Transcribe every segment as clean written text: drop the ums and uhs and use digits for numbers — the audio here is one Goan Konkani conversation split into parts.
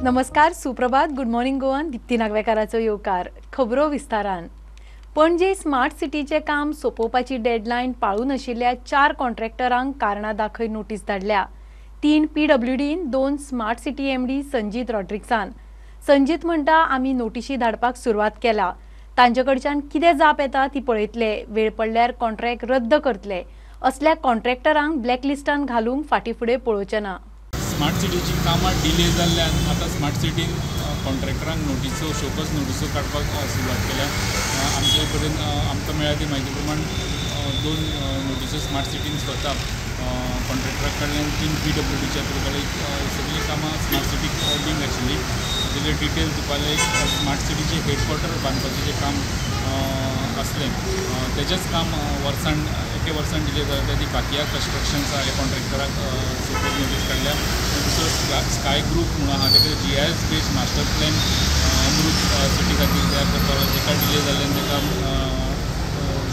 नमस्कार, सुप्रभात, गुड मॉर्निंग गोवान. दीप्ती नागवेकाराचो येवकार. खबरो विस्तारान. पणजे स्मार्ट सिटीचें काम सोंपोवपाची डेडलायन पाळूं नाशिल्ल्या 4 कॉन्ट्रॅक्टरांक कारणां दाखय नोटीस धाडल्या. 3 पीडब्ल्यूडीन, 2 स्मार्ट सिटी एमडी संजीत रॉड्रिक्सान. संजीत म्हणटा, आमी नोटिशी धाडपाक सुरवात केला, तांचे कडच्यान कितें जाप येता ती पळयतले, वेळ पडल्यार कॉन्ट्रॅक्ट रद्द करतले. असल्या कॉन्ट्रॅक्टरांक ब्लॅकलिस्टान घालूंक फाटीं फुडें पळोवचें ना. स्मार्ट सिटीची कामां डिले जाल्ल्यान आतां स्मार्ट सिटीन कॉन्ट्रॅक्टरांक नोटिसो, शोकॉज नोटिसो काडपाक सुरवात केल्या. आमचे कडेन आमकां मेळ्ळ्या ती म्हायती प्रमाण 2 नोटिसो स्मार्ट सिटीन स्वता कॉन्ट्रॅक्टरा कडल्यान, 3 पीडब्ल्यूडीच्या थ्रू काडल्या. सगळीं कामां स्मार्ट सिटीक लिंक आशिल्ली. तेजे डिटेल्स दिवपाक एक स्मार्ट सिटीचें हेडक्वॉर्टर बांदपाचें जें काम आसलें तेजेंच काम वर्सान एके वर्सान डिले जालें. ती बाकिया कन्स्ट्रक्शन्स ह्या कॉन्ट्रॅक्टराक शोकॉज नोटीस काडल्या. दुसरो स्काय ग्रूप म्हणून आहा, तेका GIS based master plan Amrut city खातीर तयार करपाक, तेका डिले जाल्ल्यान तेका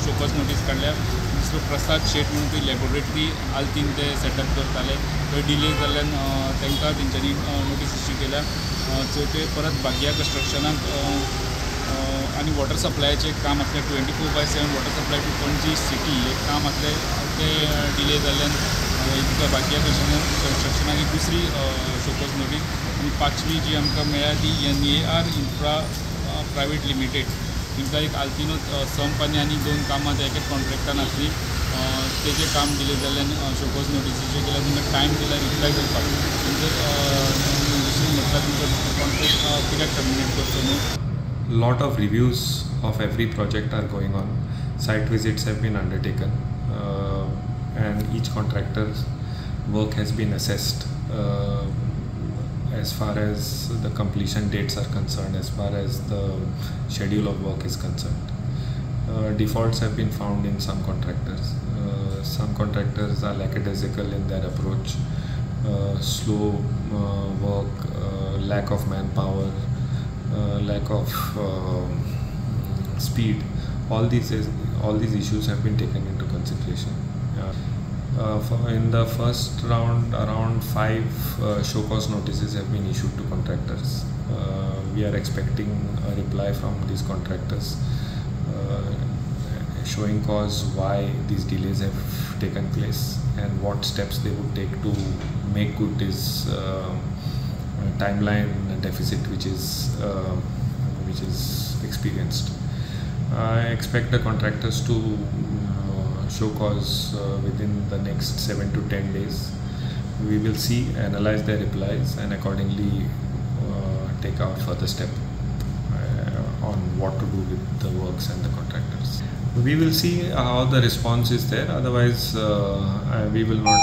शोकॉज नोटीस काडल्या. दुसरो प्रसाद शेट म्हणून ती लॅबोरेटरी आल्तीन ते सेटअप करताले, थंय डिले जाल्ल्यान तांकां तेंच्यांनी नोटीस इश्यू केल्या. चवथे परत बागिया कन्स्ट्रक्शनाक आनी वॉटर सप्लायाचें काम आसलें, 24/7 water supply to Panaji city हें काम आसलें, तें डिले जाल्ल्यान बागिया कन्स्ट्रक्शनाक एक दुसरी शोकॉज नोटीस. आनी 5वी जी आमकां मेळ्ळ्या ती NAR infra private limited, तांकां एक आल्तिनो संप आनी 2 कामां त्या एकेच कॉन्ट्रॅक्टान आसलीं, तेजें काम डिले जाल्ल्यान शोकॉज नोटीस इश्यू केल्या. तांकां टायम दिला रिप्लाय करपाक, तांचो नोटिसीन म्हटल्यार तुमचो कॉन्ट्रॅक्ट कित्याक टर्मिनेट करचो न्हू. Lot of reviews of every project are going on. Site visits have been undertaken and each contractor's work has been assessed as far as the completion dates are concerned, as far as the schedule of work is concerned. Defaults have been found in some contractors. Some contractors are lackadaisical in their approach, slow work, lack of manpower, lack of speed. All these issues have been taken into consideration. In the first round, around 5 show cause notices have been issued to contractors. We are expecting a reply from these contractors showing cause why these delays have taken place and what steps they would take to make good this timeline deficit which is experienced. I expect the contractors to show cause within the next 7 to 10 days. We will see, analyze their replies and accordingly take our further step on what to do with the works and the contractors. We will see how the response is there. Otherwise, we will not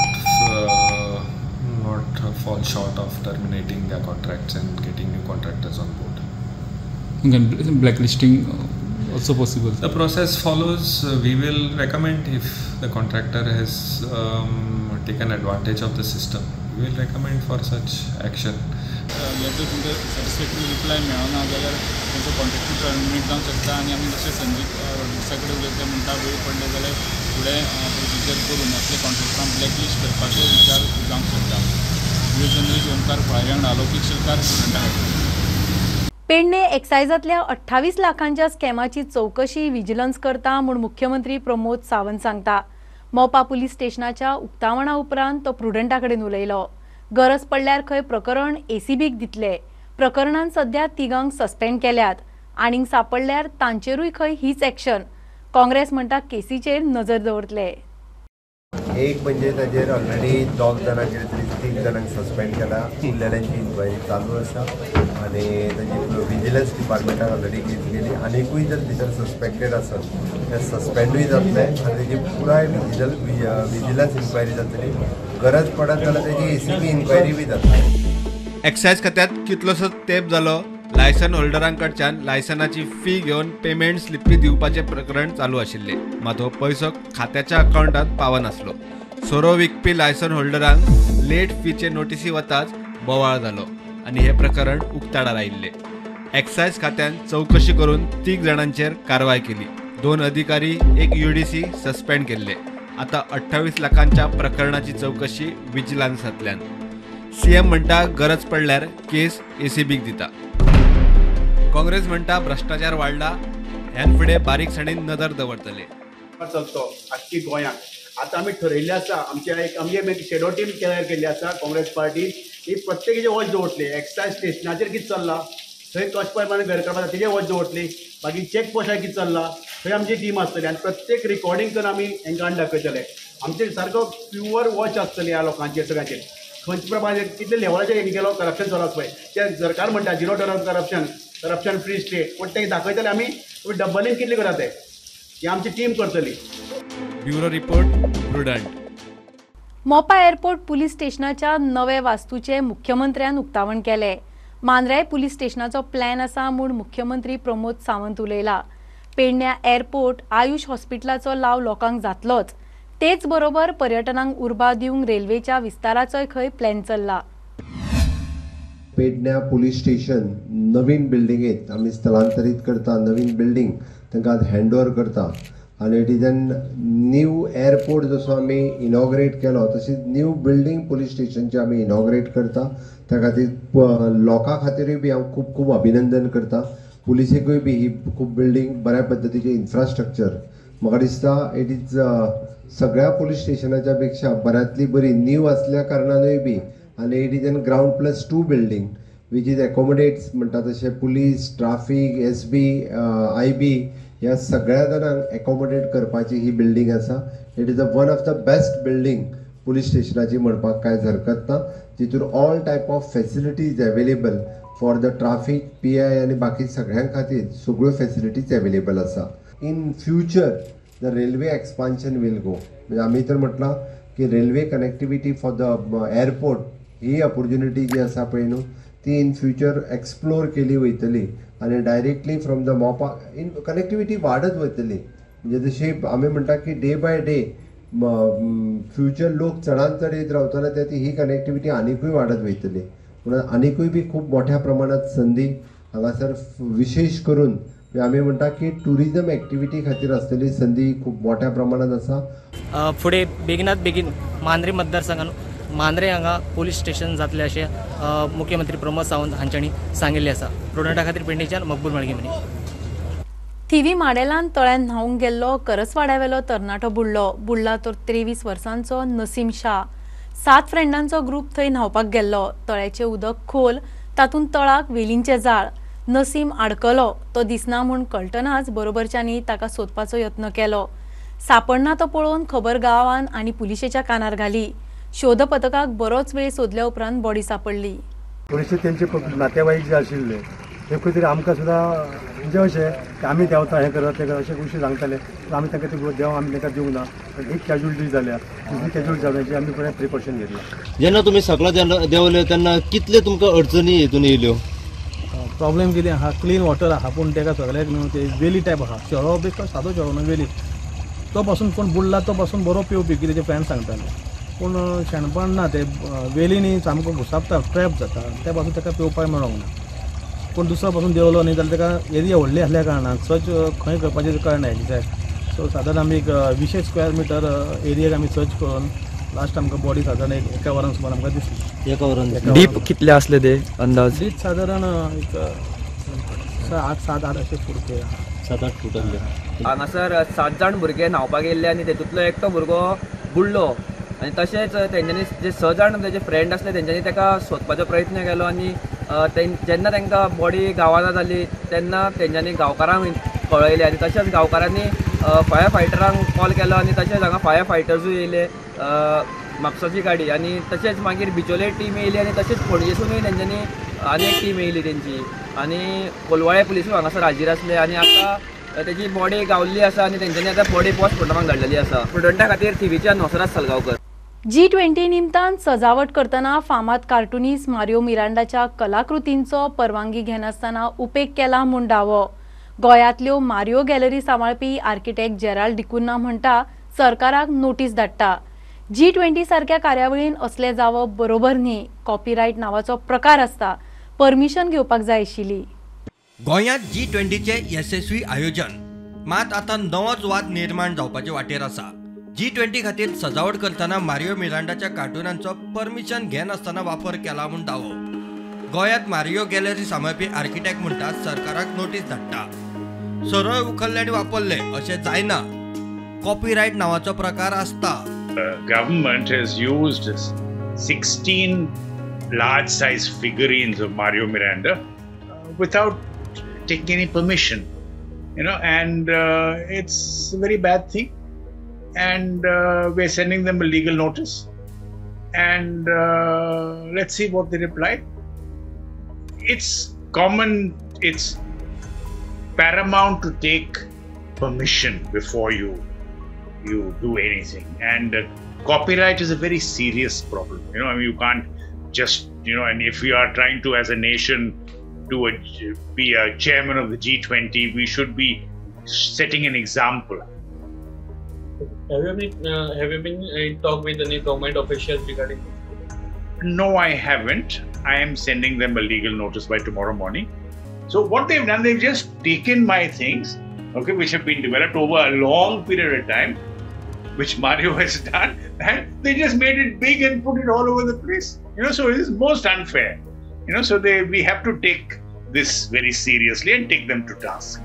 fall short of terminating their contracts and getting new contractors on board. Okay, blacklisting also possible. The process follows. We will recommend if the contractor has taken advantage of the system. We will recommend for such action. जर तुमकां सॅटिस्फॅक्टरी रिप्लाय मेळना जाल्यार तांचो कॉन्ट्रॅक्ट टर्मिनेट जावंक शकता. आनी आमी जशें संजीत रॉड्रिक्सा कडेन उलयतले म्हणटा, वेळ पडले जाल्यार फुडें प्रोसिजर करून असले कॉन्ट्रॅक्टरांक ब्लॅकलिस्ट करपाचो विचार जावंक शकता. व्हिडिओ जर्नलिस्ट ओमकार फळारी वांगडा अलौकीक शिलकार, प्रुडंटा. पेडणे एक्सायजांतल्या 28 लाखांच्या स्कॅमाची चवकशी विजिलन्स करता म्हूण मुख्यमंत्री प्रमोद सावंत सांगता. मोपा पुलीस स्टेशनाच्या उक्तावणा उपरांत तो प्रुडंटा कडेन उलयलो. गरज पडल्यार खंय प्रकरण एसीबीक दितले. प्रकरणान सध्या 3 सस्पेंड केल्यात. आनीक सापडल्यार तांचेरूय खंय हीच एक्शन. काँग्रेस म्हणटा केसीचेर नजर दवरतले. एक म्हणजे ताजेर ऑलरेडी 2 जाणांक तरी 3 जाणांक सस्पेंड केला, उरलेल्यांची इन्क्वायरी चालू आसा आनी ताजी विजिलन्स डिपार्टमेंटान ऑलरेडी केस गेली. आनिकूय जर भितर सस्पेक्टेड आसत ते सस्पेंडूय जातले आनी तेजी पुराय विजिलन्स इन्क्वायरी जातली. गरज पडत जाल्यार तेजी ACB inquiry बी जातली. एक्सायज खात्यांत कितलोसो तेंप जालो लायसन होल्डरांकडच्यान लायसनाची फी घेवन पेमेंट स्लिपी दिवपाचें प्रकरण चालू आशिल्लें. मात हो पयसो खात्याच्या अकावंटांत पावनासलो. सोरो विकपी लायसन होल्डरांक लेट फीचे नोटीसी वताच बोवाळ जालो आनी हें प्रकरण उक्ताडार आयिल्लें. एक्सायज खात्यान चवकशी करून 3 जाणांचेर कारवाय केली. 2 अधिकारी, 1 UDC suspend केल्ले. आतां 28 लाखांच्या प्रकरणाची चवकशी विजिलन्सांतल्यान. सीएम म्हणटा गरज पडल्यार केस एसीबीक दिता. काँग्रेस म्हणटा भ्रष्टाचार वाडला, ह्यान फुडें बारीकसाणेन नदर दवरतले. चलतो आख्खी गोंयांत आतां आमी ठरयल्लें आसा, आमच्या एक आमगे एक शेडो टीम तयार केल्ली आसा काँग्रेस पार्टीन, ही प्रत्येकाचे वॉच दवरतली. एक्सायज स्टेशनाचेर कितें चल्लां थंय कशें प्रमाणे गैरकारभार तेजेर वॉच दवरतली, बाकी चॅक पोस्टार कितें चल्लां थंय आमची टीम आसतली आनी प्रत्येक रिकॉर्डिंग करून आमी हेंकां हाडून दाखयतले. आमचे सारको प्युअर वॉच आसतली ह्या लोकांचेर सगळ्यांचेर, खंयचे प्रमाणे कितले लेवलाचेर हें केलो करप्शन चलत पळय. ते सरकार म्हणटा zero tolerance corruption, corruption free state, पूण तें दाखयतले आमी डबलींग कितले करता ते, ही आमची टीम करतली. Bureau report, Prudent. Mopa airport police स्टेशनाच्या नवे वास्तूचे मुख्यमंत्र्यान उक्तावण केले. मांद्रे पुलीस स्टेशनाचो प्लॅन आसा म्हूण मुख्यमंत्री प्रमोद सावंत उलयला. पेडण्या एअरपोर्ट आयुष हॉस्पिटलाचो लाव लोकांक जातलोच, तेच बरोबर पर्यटनांक उर्बा दिवंक रेल्वेच्या विस्ताराचोय खंय प्लॅन चल्ला. पेडण्या पुलीस स्टेशन नवीन बिल्डिंगेत आमी स्थलांतरीत करता, नवीन बिल्डींग तांकां हँड ओवर करता आनी it is an new airport जसो आमी इनॉग्रेट केलो तशीच न्यू बिल्डींग पुलीस स्टेशनची आमी इनॉग्रेट करता. त्या खातीर लोकां खातीरूय बी हांव खूब खूब अभिनंदन करता. पुलिसेकूय बी ही खूब बिल्डींग बऱ्या पद्दतीचें इन्फ्रास्ट्रक्चर म्हाका दिसता it is सगळ्या पुलीस स्टेशनाच्या पेक्षा बऱ्यांतली बरी न्यू आसल्या कारणानूय बी आनी it is an ground plus 2 building which is accommodates म्हणटा तशें police, traffic, S B, I B ह्या सगळ्या जाणांक एकोमोडेट करपाची ही बिल्डींग आसा. It is a one of the best building police स्टेशनाची म्हणपाक कांयच हरकत ना. तितून all type of facilities available for the traffic, P I आनी बाकी सगळ्यां खातीर सगळ्यो फेसिलिटीज अवेलेबल आसा. In future the railway expansion will go, म्हणजे आमी तर म्हटलां की railway connectivity for the airport he opportunity जी आसा पळय न्हू ती इन फ्युचर एक्सप्लोर केली वयतली आनी directly from the Mopa in connectivity वाडत वयतली. म्हणजे जशी आमी म्हणटा की डे बाय डे फ्युचर लोक चडान चड येत रावतले त्या ती ही कनेक्टिविटी आनिकूय वाडत वयतली. म्हणून आनिकूय बी खूब मोठ्या प्रमाणात संदी हांगासर विशेश करून आमी म्हणटा की ट्युरिजम एक्टिविटी खातीर आसलेली संदी खूब मोठ्या प्रमाणात आसा. फुडें बेगिनात बेगीन मांद्रे मतदारसंघान मांद्रे हांगा पोलीस स्टेशन जातलें अशें मुख्यमंत्री प्रमोद सावंत हांच्यांनी सांगिल्लें आसा. प्रुडंटा खातीर पेडणेच्यान मकबूल माळगेमनी. थिवी माडेलान तळ्यान न्हावंक गेल्लो करसवाड्यावेलो तरणाटो बुडलो. बुडला तो 23 वर्सांचो नसीम शाह. 7 फ्रेंडांचो ग्रूप थंय न्हावपाक गेल्लो. तळ्याचें उदक खोल, तातूंत तळाक वेलींचें जाळ. नसीम आडकलो, तो दिसना म्हूण कळटनाच बरोबरच्यांनी ताका सोदपाचो यत्न केलो. सापडना तो पळोवन खबर गांवान आनी पुलिशेच्या कानार घाली. शोध पथकाक बरोच वेळ सोदल्या उपरांत बॉडी सापडली. थोडेशे तेंचे नातेवाईक जे आशिल्ले ते खंय तरी आमकां सुद्दां म्हणजे अशें की आमी देंवता हें करता तें करता अशें गोश्टी सांगताले. आमी तांकां ते देंव आमी तांकां दिवंक ना. एक कॅज्युअलिटी जाल्या, दुसरी कॅज्युअलिटी जावण्याची आमी पळय प्रिकॉशन घेतला. जेन्ना तुमी सगळा देंवले तेन्ना कितले तुमकां अडचणी हितून येयल्यो? प्रॉब्लेम कितें आहा, क्लीन वॉटर आहा पूण ताका सगळ्याक न्हू ते वेली टायप आहा. शेळो बेश्टो सादो शेळो न्हू वेली, तो पासून कोण बुडला तो पासून बरो पिवपी कितें तेजे फ्रेंड सांगताले. पूण शेणपण ना, ते वेलींनी सामको घुसापता, ट्रॅप जाता, ते पासून ताका पिवपाक मेळोंक ना. पूण दुसरो पासून देंवलो न्ही जाल्यार ताका एरिया व्हडली आसल्या कारणान सर्च खंय करपाचें कळना एग्जॅक्ट. सो सादारण आमी एक 20 स्क्वेअर मिटर एरियाक आमी सर्च करून लास्ट आमकां बॉडी सादारण एका वरान सुमार आमकां दिसली. एका वरान डीप कितले आसले ते अंदाज? डीप सादारण एक 7-8 अशे फूट, 7-8 फूट आसले. हांगासर 7 जाण भुरगे न्हांवपाक गेल्ले आनी तेतूंतलो एकटो भुरगो बुडलो आनी तशेंच तेंच्यांनी जे 6 जाण तेजे फ्रेंड आसले तेंच्यांनी ताका सोदपाचो प्रयत्न केलो आनी जेन्ना तांकां बॉडी गांवाना जाली तेन्ना तेंच्यांनी गांवकारांक कळयलें आनी तशेंच गांवकारांनी फायर फायटरांक कॉल केलो आनी तशेंच हांगा फायर फायटर्सूय येयले, म्हापसाची गाडी आनी तशेंच मागीर बिचोले टीम येयली आनी तशेंच पणजेसूनय तेंच्यांनी आनी एक टीम येयली तेंची आनी कोलवाळे पुलिसूय हांगासर हाजीर आसले आनी आतां तेजी बॉडी गावल्ली आसा आनी तेंच्यांनी आतां बॉडी पोस्टमॉर्टमाक धाडलेली आसा. प्रुडंटा खातीर थिवीच्यान नोसराज सलगांवकर. G20 निमतान सजावट करतना फामाद कार्टुनिस्ट मारियो मिरांडाच्या कलाकृतींचो परवानगी घेनासतना उपेग केला म्हूण दावो. गोंयांतल्यो मारियो गॅलरी सांबाळपी आर्किटेक्ट जेराल्ड डिकुन्हा म्हणटा सरकाराक नोटीस धाडटा. G20 सारक्या कार्यावळीन असलें जावप बरोबर न्ही. कॉपीरायट नावाचो प्रकार आसता, परमिशन घेवपाक जाय आशिल्ली. गोंयांत G20चें येसस्वी आयोजन मात आतां नवोच वाद निर्माण जावपाचे वाटेर आसा. G20 खातीर सजावट करतना मारियो मिरांडाच्या कार्टुनांचो परमिशन घेनासतना वापर केला म्हूण दावो. गोंयांत मारियो गॅलरी सांबाळपी आर्किटेक्ट म्हणटा सरकाराक नोटीस धाडटा. सरळ उखल्ले आनी वापरले अशें जायना. कॉपीरायट नावाचो प्रकार आसता. Government has used 16 large size figurines of Mario Miranda without taking any permission, you know, and it's a very bad thing. And we're sending them a legal notice, and let's see what they reply. It's common, it's paramount to take permission before you do anything. And copyright is a very serious problem. You know, I mean, you can't just, you know, and if we are trying to, as a nation, be a chairman of the G20, we should be setting an example. Have you been in talk with any government officials regarding this? No, I haven't. I am sending them a legal notice by tomorrow morning. So what they've done, they've just taken my things, okay, which have been developed over a long period of time, which Mario has done, and they just made it big and put it all over the place. You know, so it is most unfair. You know, so we have to take this very seriously and take them to task.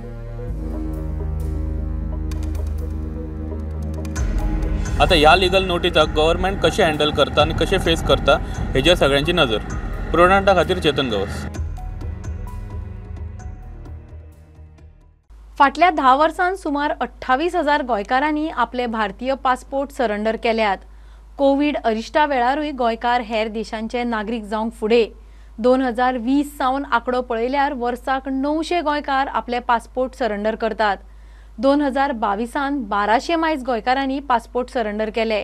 आता ह्या लिगल नोटीसाक गव्हर्मेंट कशें हँडल करता आनी कशें फेस करता हेजेर सगळ्यांची नजर. प्रोडंटा खातीर चेतन गवस. फाटल्या 10 वर्सांत सुमार 28,000 गोंयकारांनी आपले भारतीय पासपोर्ट सरेंडर केल्यात. कोवीड अरिश्टा वेळारूय गोंयकार हेर देशांचे नागरीक जावंक फुडें. 2020 सावन आंकडो पळयल्यार वर्साक 900 गोंयकार आपले पासपोर्ट सरेंडर करतात. 2022 1200 मायज गोंयकारांनी पासपोर्ट सरेंडर केले.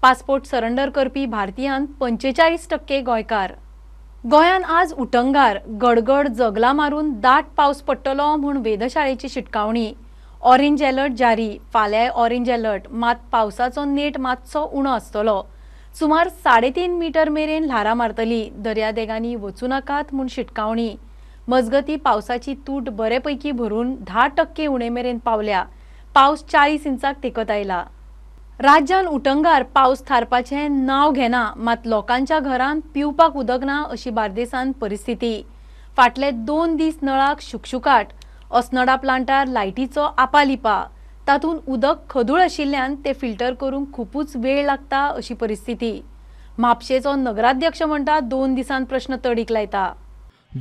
पासपोर्ट सरेंडर करपी भारतीयांत 45% गोंयकार. गोंयान आज उटंगार गडगड जगला मारून दाट पावस पडटलो म्हूण वेधशाळेची शिटकावणी. ऑरेंज अलर्ट जारी. फाल्यांय ऑरेंज अलर्ट, मात पावसाचो नेट मातसो उणो आसतलो. सुमार 3.5 मीटर मेरेन ल्हारां मारतली. दर्यादेगांनी वचूं नाकात म्हूण शिटकावणी. मजगती पावसाची तूट बरेपैकी भरून 10% उणे मेरेन पावल्या. पावस 40 इंचाक तेकत आयला. राज्यान उटंगार पावस थारपाचें नांव घेना, मात लोकांच्या घरांत पिवपाक उदक ना अशी बार्देसान परिस्थिती. फाटले 2 दीस नळाक शुकशुकाट. अस्नोडा प्लांटार लायटीचो आपालिपा. तातूंत उदक खदूळ आशिल्ल्यान ते फिल्टर करूंक खुपूच वेळ लागता अशी परिस्थिती. म्हापशेचो नगराध्यक्ष म्हणटा 2 दिसांत प्रश्न तडीक लायता.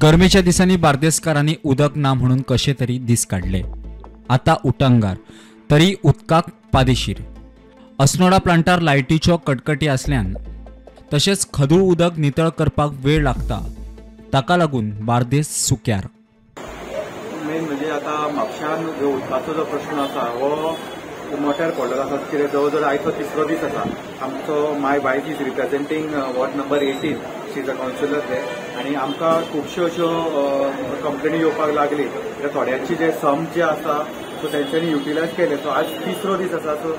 गरमेच्या दिसांनी बार्देसकारांनी उदक ना म्हणून कशे तरी दीस काडले. आता उटंगार तरी उदकाक पादेशीर. अस्नोडा प्लांटार लायटीच्यो कटकटी आसल्यान तशेंच खदूळ उदक नितळ करपाक वेळ लागता, ताका लागून बार्देस सुक्यार. मेन म्हणजे आता म्हापश्यान जो उदकाचो जो प्रश्न आसा हो मोठ्यार पडलेलो आसा. कितें जवळ जवळ आयचो तिसरो दीस आसा. आमचो my wife is representing ward number 18, she is a councillor there. आनी आमकां खुबश्यो अश्यो कंप्लेनी येवपाक लागली. थोड्यांची जे सम जे आसा सो तेंच्यांनी युटिलायज केले. सो आज तिसरो दीस आसा. सो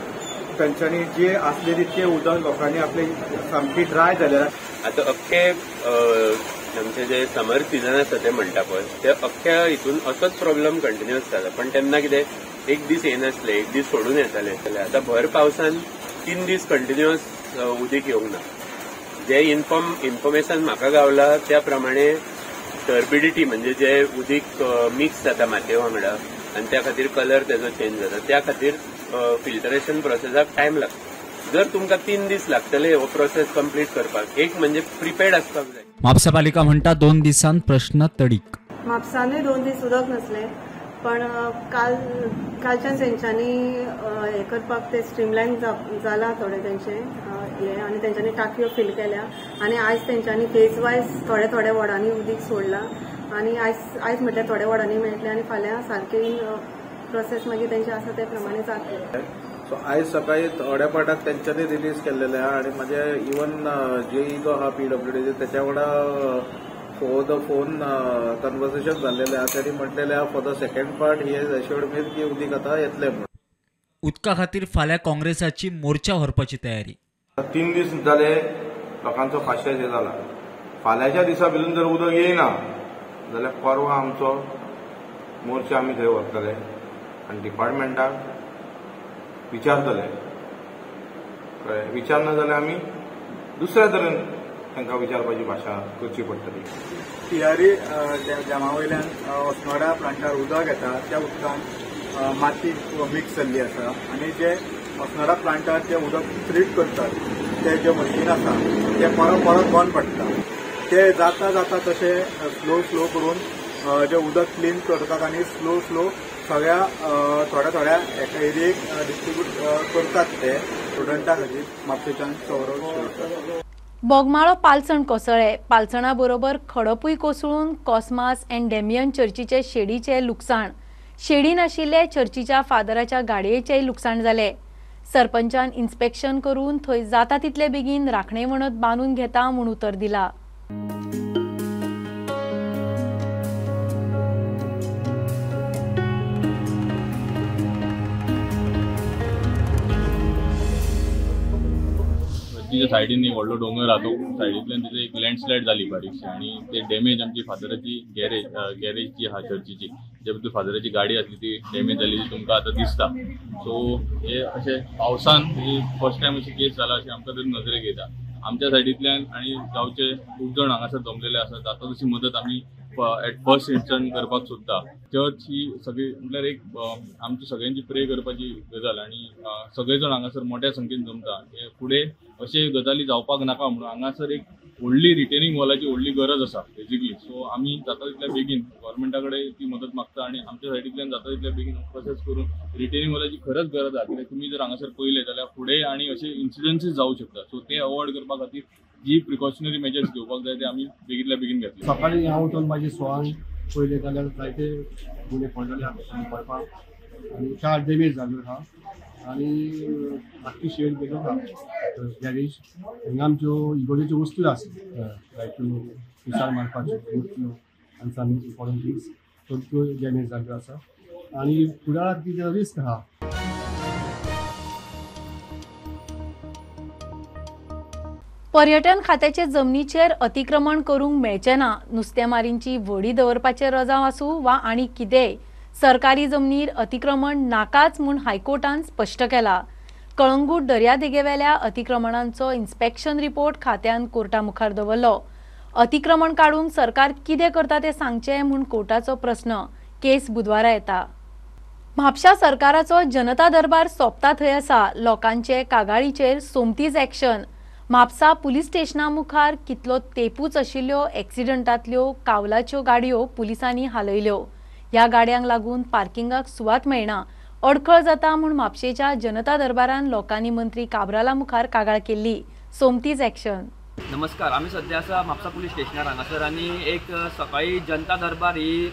तेंच्यांनी जे आसले तितके उदक लोकांनी आपले सामकी ड्राय जाले. आतां अख्खे आमचे जे समर सिजन आसा ते म्हणटा पळय ते अख्ख्या हितून असोच प्रॉब्लम कंटिन्युअस जाला. पण तेन्ना कितें एक दीस येनासले, एक दीस सोडून येताले. आतां भर पावसान 3 दीस कंटिन्युअस उदीक येवंक ना. जे इन्फॉर्मेशन म्हाका गावला त्या प्रमाणे टर्बिडिटी म्हणजे जे उदीक मिक्स जाता मातये वांगडा आनी त्या खातीर कलर तेजो चेंज जाता, त्या खातीर फिल्टरेशन प्रोसेसाक टायम लागता. जर तुमकां 3 दीस लागतले हो प्रोसेस कंप्लीट करपाक, एक म्हणजे प्रिपेर्ड आसपाक जाय. म्हापसा पालिका म्हणटा 2 दिसांत प्रश्न तडीक. म्हापसानूय 2 दीस उदक नसले, पण कालच्यान तेंच्यांनी हें करपाक ते स्ट्रीमलायन जाला थोडे तेंचे हें, आनी तेंच्यांनी टाकयो फील केल्या आनी आयज तेंच्यांनी फेज वायज थोडे थोडे वॉर्डांनी उदीक सोडला आनी आयज म्हटल्यार थोडे वॉर्डांनी मेळटले आनी फाल्यां सारके प्रोसेस मागीर तेंचे आसा ते प्रमाणे जातले. सो आयज सकाळी थोड्या पार्टाक तेंच्यांनी रिलीज केल्लेले आहा आनी म्हाजे इवन जेई जो आहा पीडब्ल्यूडी तेच्या वांगडा फॉर the phone कन्वर्सेशन जाल्लेले आहा. तेणी म्हटलेले आहा for the second part he has assured me की उदीक आतां येतलें म्हणून. उदका खातीर फाल्यां काँग्रेसाची मोर्चा व्हरपाची तयारी. 3 दीस जाले लोकांचो पाशेज हे जाला. फाल्यांच्या दिसा भितर जर उदक येयना जाल्यार परवा आमचो मोर्चा आमी थंय व्हरतले आनी डिपार्टमेंटाक विचारतले कळ्ळें, विचारना जाल्यार आमी दुसऱ्या तरेन तांकां विचारपाची भाशा करची पडटली. तियारी डॅमा वयल्यान अस्नोडा प्लांटार उदक येता, त्या उदकान माती मिक्स जाल्ली आसा आनी जे अस्नोडा प्लांटार जे उदक ट्रीट करतात ते जे मशीन आसा ते परत परत बंद पडटा. ते जाता जाता तशें स्लो स्लो करून जे उदक क्लीन करतात आनी स्लो स्लो सगळ्या थोड्या थोड्या एका एरियेक डिस्ट्रिब्यूट करतात. ते स्टुडंटा खातीर म्हापशेच्यान सौरव शिरोडकर. बोगमाळो पालसण कोसळ्ळे, पालसणा बरोबर खडपूय कोसळून कॉस्मास अँड डेमियन चर्चीचे शेडीचे लुकसाण. शेडी नाशिल्ले चर्चीच्या फादराच्या गाडयेचेय लुकसाण जालें. सरपंचान इन्स्पेक्शन करून थंय जाता तितले बेगीन राखणे वणत बांदून घेता म्हूण उतर दिला. तिच्या सायडीन एक व्हडलो दोंगर आहा, तो सायडींतल्यान तिथे एक लँडस्लायड जाली बारीकशी आनी ते डॅमेज आमची फादराची गॅरेज जी आहा चर्चीची, जे भितर फादराची गाडी आसली ती डॅमेज जाली ती तुमकां आतां दिसता. सो हे अशें पावसान ही फर्स्ट टायम अशी केस जाला अशें आमकां तरी नजरेक येता. आमच्या सायडींतल्यान आनी गांवचे खूब जाण हांगासर जमलेले आसात, जाता तशी मदत आमी एट फर्स्ट इन्स्टंट करपाक सोदता. चर्च ही सगळी म्हटल्यार एक आमची सगळ्यांची प्रे करपाची गजाल आनी सगळे जाण हांगासर मोठ्या संख्येन जमता. फुडें अशे गजाली जावपाक नाका म्हणून हांगासर एक व्हडली रिटेनिंग वॉलाची व्हडली गरज आसा बेजिकली. सो आमी जाता तितल्या बेगीन गव्हर्मेंटा कडेन ती मदत मागता आनी आमच्या सायडींतल्यान जाता तितल्या बेगीन प्रोसेस करून रिटेनिंग वॉलाची खरंच गरज आसा. कित्याक तुमी जर हांगासर पळयलें जाल्यार फुडें आनी अशे इन्सिडन्सीस जावं शकता. सो ते अवॉयड करपा खातीर जी प्रिकॉशनरी मेजर्स घेवपाक जाय ते आमी बेगींतल्या बेगीन घेतले. सकाळीं हांव उठून म्हाजी स्वान पळयलें जाल्यार जायते गुणे पडलेले पडपाक आनी कार डॅमेज जाल्यो आहा आनी आख्खी शेड गेलो आहा गॅरेज. हांगा आमच्यो इगोर्जेच्यो वस्तू आसा लायक पिसार मारपाच्यो मुर्त्यो आनी सम इम्पॉर्टंट थिंग्स त्यो डॅमेज जाल्ल्यो आसा आनी फुडाराक कितें रिस्क आहा. पर्यटन खात्याचे जमनीचेर अतिक्रमण करूंक मेळचें ना. नुस्तेमारींची व्हडी दवरपाचें रजांव आसूं वा आनी कितेंय, सरकारी जमनीर अतिक्रमण नाकाच म्हूण हायकोर्टान स्पश्ट केला. कळंगूट दर्यादेगेवेल्या अतिक्रमणांचो इन्स्पेक्शन रिपोर्ट खात्यान कोर्टा मुखार दवरलो. अतिक्रमण काडूंक सरकार कितें करता तें सांगचें म्हूण कोर्टाचो प्रस्न. केस बुधवारा येता. म्हापशा सरकाराचो जनता दरबार सोंपता थंय आसा. लोकांचे कागाळीचेर सोमतीच एक्शन. म्हापसा पुलीस स्टेशना मुखार कितलो तेपूच आशिल्ल्यो एक्सिडंटांतल्यो कावलाच्यो गाडयो पुलिसांनी हालयल्यो. ह्या गाडयांक लागून पार्किंगाक सुवात मेळना, अडखळ जाता म्हूण म्हापशेच्या जनता दरबारान लोकांनी मंत्री काब्राला मुखार कागाळ केल्ली. सोमतीच एक्शन. नमस्कार, आमी सद्या आसा म्हापसा पुलीस स्टेशनार हांगासर आनी एक सकाळी जनता दरबार ही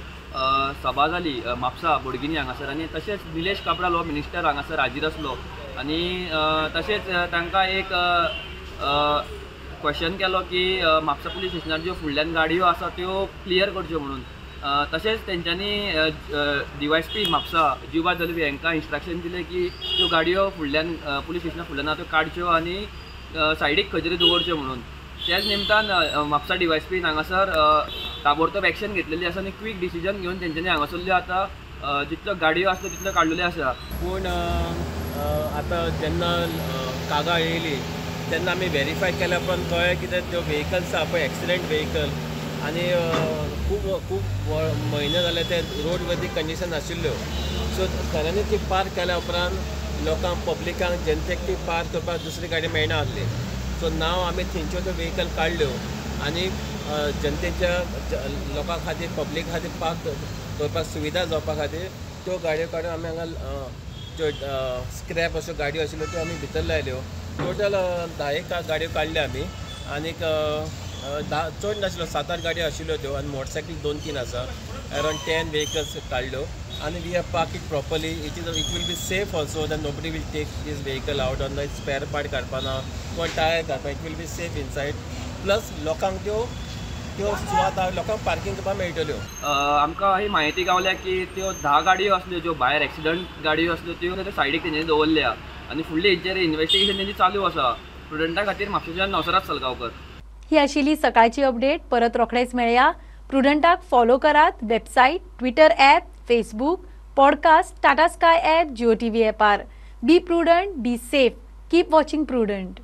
सभा जाली म्हापसा बोडगिनी हांगासर आनी तशेंच निलेश काब्राल हो मिनिस्टर हांगासर हाजीर आसलो आनी तशेंच तांकां एक क्वेश्चन केलो की म्हापसा पुलीस स्टेशनार ज्यो फुडल्यान गाडयो आसा त्यो क्लियर करच्यो म्हणून. तशेंच तेंच्यांनी DYSP Mapusa जिवा दलवी हांकां इन्स्ट्रक्शन दिलें की त्यो गाडयो फुडल्यान पुलीस स्टेशना फुडल्यान आहा त्यो काडच्यो आनी सायडीक खंय तरी दवरच्यो म्हणून. त्याच निमतान म्हापसा DYSP हांगासर ताबडतोब एक्शन घेतलेली आसा आनी क्वीक डिसिजन घेवन तेंच्यांनी हांगासरल्यो आतां जितल्यो गाडयो आसल्यो तितल्यो काडलेल्यो आसा. पूण आतां जेन्ना कागाळ येयली तेन्ना आमी व्हेरीफाय केल्या उपरांत कळ्ळें कितें त्यो व्हेकल्स आहा पळय एक्सिडंट व्हेकल आनी खूब खूब म्हयने जाले ते रोड वरती कंडिशन आशिल्ल्यो. सो खऱ्यांनी ती पार्क केल्या उपरांत लोकांक पब्लिकांक जनतेक ती पार्क करपाक दुसरी गाडी मेळना आसली. सो नाव आमी थंयच्यो त्यो व्हेकल काडल्यो आनी जनतेच्या लोकां खातीर पब्लिका खातीर पार्क करपाक सुविधा जावपा खातीर त्यो गाडयो काडून आमी हांगा ज्यो स्क्रॅप अश्यो गाडयो आशिल्ल्यो त्यो आमी भितर लायल्यो. टोटल 10 गाडयो काडल्यो आमी आनीक 10 चड नाशिल्लो, 7-8 गाडयो आशिल्ल्यो त्यो आनी मोटरसायकल 2-3 आसा. अरावंड 10 व्हेकल्स काडल्यो आनी we have park it properly. It will be safe also, that nobody will take this vehicle out on the spare part काडपाना किंवा टायर काडपा. It will be safe inside. Plus लोकांक त्यो त्यो सुवात लोकांक पार्किंग करपाक मेळटल्यो. आमकां ही म्हायती गावल्या की त्यो 10 गाडयो आसल्यो ज्यो भायर एक्सिडंट गाडयो आसल्यो त्यो सायडीक तेंच्यांनी दवरल्या आनी फुडली हेंचेर इन्वेस्टिगेशन तेंची चालू आसा. स्टुडंटा खातीर म्हापशेंच्यान नवसराज सलगांवकर. ही आशिल्ली सकाळची अपडेट. परत रोखडेच मेळया. प्रुडंटाक फॉलो करात website, Twitter app, Facebook, podcast, Tata Sky app, Jio TV ॲपार. Be prudent, be safe, Keep watching Prudent.